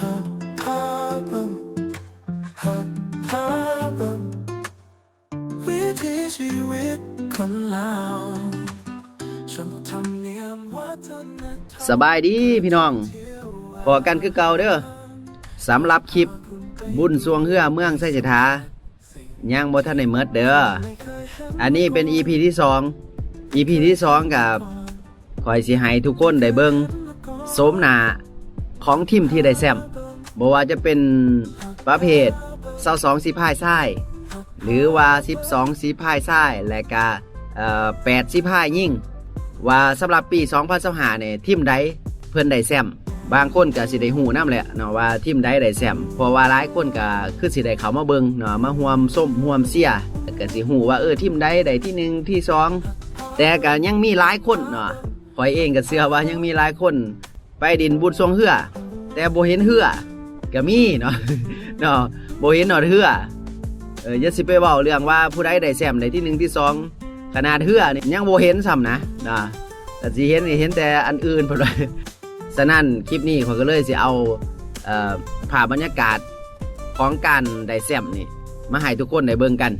ພາເບິ່ງ ພາ ພາເບິ່ງ ວິຖີຊີວິດຄົນລາວ ຊົມທຳນຽມວັດທະນະທຳ. ສະບາຍດີພີ່ນ້ອງ ພໍ້ກັນຄືເກົ່າເດີ້ ສຳລັບຄລິບບຸນຊ່ວງເຮືອເມືອງໄຊເສດຖາ ຍັງບໍ່ທັນໄດ້ໝົດເດີ້. ອັນນີ້ເປັນອີພີທີສອງ ອີພີທີສອງ ກໍຂ້ອຍຊິໃຫ້ທຸກຄົນໄດ້ເບິ່ງໂສມໜ້າຂອງທີມທີ່ໄດ້ແຊ້ມ ບໍ່ວ່າຈະເປັນປະເພດຊາວສອງສີພາຍຊາຍ ຫຼືວ່າສິບສອງສີພາຍຊາຍ ແລະກະ ເອີ ແປດສີພາຍຍິງ ວ່າສຳລັບປີສອງພັນຊາວຫ້ານີ້ ທີມໃດເພິ່ນໄດ້ແຊ້ມ. ບາງຄົນກໍຊິໄດ້ຮູ້ນຳແຫຼະເນາະ ວ່າທີມໃດໄດ້ແຊ້ມ ເພາະວ່າຫຼາຍຄົນກໍຄືຊິໄດ້ເຂົ້າມາເບິ່ງເນາະ ມາຮ່ວມຊົມຮ່ວມເຊຍ ກໍຊິຮູ້ວ່າ ເອີ ທີມໃດໄດ້ທີໜຶ່ງທີສອງ. ແຕ່ກໍຍັງມີຫຼາຍຄົນເນາະ ຂ້ອຍເອງກໍເຊື່ອວ່າຍັງມີຫຼາຍຄົນໄປຫຼິ້ນບຸນຊ່ວງເຮືອ ແຕ່ບໍ່ເຫັນເຮືອກໍມີເນາະ ເນາະ ບໍ່ເຫັນຮອດເຮືອ. ເອີ ຢ່າຊິໄປເວົ້າເລື່ອງວ່າຜູ້ໃດໄດ້ແຊ້ມໄດ້ທີໜຶ່ງທີສອງ ຂະໜາດເຮືອນີ້ຍັງບໍ່ເຫັນຊ້ຳນະ ເນາະ ກໍຊິເຫັນ ເຫັນແຕ່ອັນອື່ນພຸ້ນວ່າ. ສະນັ້ນຄລິບນີ້ຂ້ອຍກໍເລີຍຊິເອົາ ເອີ ພາບບັນຍາກາດຂອງການໄດ້ແຊ້ມນີ້ ມາໃຫ້ທຸກຄົນໄດ້ເບິ່ງກັນ.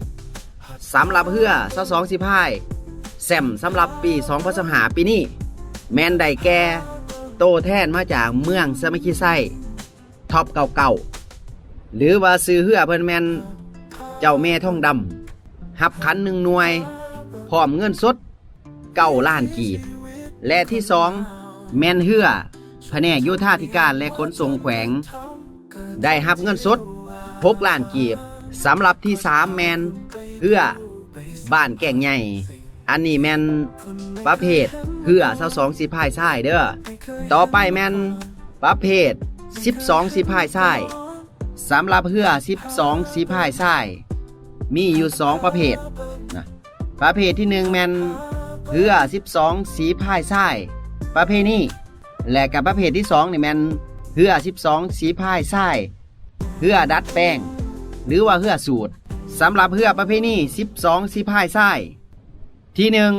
ສຳລັບເຮືອຊາວສອງສີພາຍ ແຊ້ມສຳລັບປີສອງພັນຊາວຫ້າປີນີ້ ແມ່ນໄດ້ແກ່ໂຕແທນມາຈາກເມືອງສາມັກຄີໄຊ ທັອບເກົ້າເກົ້າ ຫຼືວ່າຊື່ເຮືອເພິ່ນແມ່ນເຈົ້າແມ່ທອງດຳ ຮັບຂັນໜຶ່ງໜ່ວຍ ພ້ອມເງິນສົດເກົ້າລ້ານກີບ ແລະທີສອງ ແມ່ນເຮືອພະແນກໂຍທາທິການ ແລະຂົນສົ່ງແຂວງ ໄດ້ຮັບເງິນສົດຫົກລ້ານກີບ. ສຳລັບທີສາມແມ່ນເຮືອບ້ານແກ້ງໃຫຍ່ ອັນນີ້ແມ່ນປະເພດເຮືອຊາວສອງສີພາຍຊາຍເດີ້. ຕໍ່ໄປແມ່ນປະເພດສິບສອງສີພາຍຊາຍ. ສຳລັບເຮືອສິບສອງສີພາຍຊາຍ ມີຢູ່ສອງປະເພດນະ. ປະເພດທີໜຶ່ງແມ່ນເຮືອສິບສອງສີພາຍຊາຍປະເພນີ ແລະກະປະເພດທີສອງນີ້ແມ່ນເຮືອສິບສອງສີພາຍຊາຍ ເຮືອດັດແປງ ຫຼືວ່າເຮືອສູດ. ສຳລັບເຮືອປະເພນີສິບສອງສີພາຍຊາຍ ທີໜຶ່ງ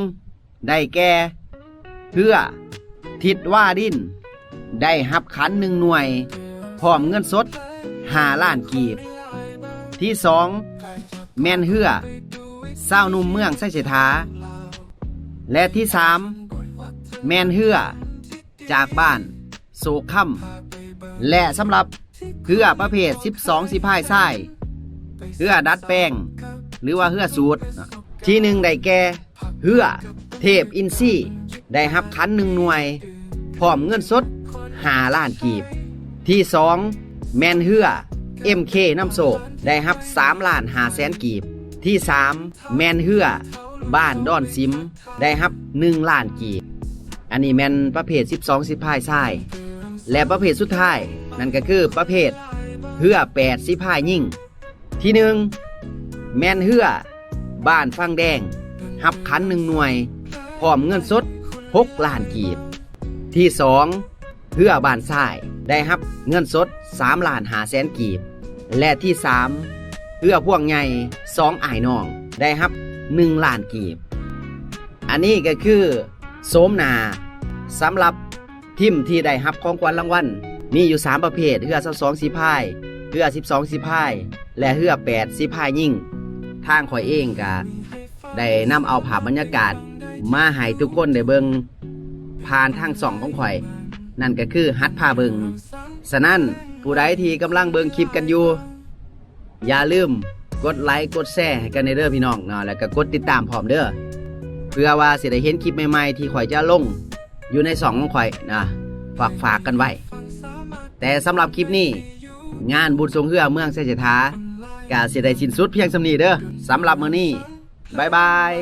ໄດ້ແກ່ເຮືອທິດວາດິນ ໄດ້ຮັບຂັນໜຶ່ງໜ່ວຍ ພ້ອມເງິນສົດຫ້າລ້ານກີບ. ທີສອງ ແມ່ນເຮືອຊາວໜຸ່ມເມືອງໄຊເສດຖາ ແລະທີສາມ ແມ່ນເຮືອຈາກບ້ານໂສກຄຳ. ແລະສຳລັບເຮືອປະເພດສິບສອງສີພາຍຊາຍ ເຮືອດັດແປງ ຫຼືວ່າເຮືອສູດ ທີໜຶ່ງໄດ້ແກ່ ເຮືອເທບອິນຊີ ໄດ້ຮັບຂັນໜຶ່ງໜ່ວຍ ພ້ອມເງິນສົດຫ້າລ້ານກີບ. ທີສອງ ແມ່ນເຮືອເອັມເຄນຳໂຊກ ໄດ້ຮັບສາມລ້ານຫ້າແສນກີບ. ທີສາມ ແມ່ນເຮືອບ້ານດອນສິມ ໄດ້ຮັບໜຶ່ງລ້ານກີບ. ອັນນີ້ແມ່ນປະເພດສິບສອງສີພາຍຊາຍ ແລະປະເພດສຸດທ້າຍ ນັ້ນກໍຄືປະເພດເຮືອແປດສີພາຍຍິງ. ທີໜຶ່ງ ແມ່ນເຮືອບ້ານຝັ່ງແດງ ຮັບຂັນໜຶ່ງໜ່ວຍ ພ້ອມເງິນສົດຫົກລ້ານກີບ. ທີສອງ ເຮືອບ້ານຊາຍ ໄດ້ຮັບເງິນສົດສາມລ້ານຫ້າແສນກີບ ແລະທີສາມ ເຮືອພວງໃຫຍ່ສອງອ້າຍນ້ອງ ໄດ້ຮັບໜຶ່ງລ້ານກີບ. ອັນນີ້ກໍຄືໂສມໜ້າສຳລັບທີມທີ່ໄດ້ຮັບຂອງຂວັນລາງວັນ ມີຢູ່ສາມປະເພດ ເຮືອຊາວສອງສີພາຍ, ເຮືອສິບສອງສີພາຍ ແລະ ເຮືອແປດສີພາຍຍິງ. ທາງຂ້ອຍເອງກະໄດ້ນຳເອົາພາບບັນຍາກາດມາໃຫ້ທຸກຄົນໄດ້ເບິ່ງຜ່ານທາງຊ່ອງຂອງຂ້ອຍ, ນັ້ນກະຄືຫັດພາເບິ່ງ. ສະນັ້ນ, ຜູ້ໃດທີ່ກຳລັງເບິ່ງຄລິບກັນຢູ່, ຢ່າລືມກົດໄລກົດແຊໃຫ້ກັນແດ່ເດີພີ່ນ້ອງເນາະ ແລ້ວກໍກົດຕິດຕາມພ້ອມເດີ ເພື່ອວ່າຊິໄດ້ເຫັນຄລິບໃໝ່ໆທີ່ຂ້ອຍຈະລົງຢູ່ໃນຊ່ອງຂອງຂ້ອຍນະ ຝາກໆກັນໄວ້. ແຕ່ສຳລັບຄລິບນີ້ ງານບຸນຊ່ວງເຮືອເມືອງໄຊເສດຖາ ກະຊິໄດ້ສິ້ນສຸດພຽງສ່ຳນີ້ເດີ. ສຳລັບມື້ນີ້ ບາຍບາຍ.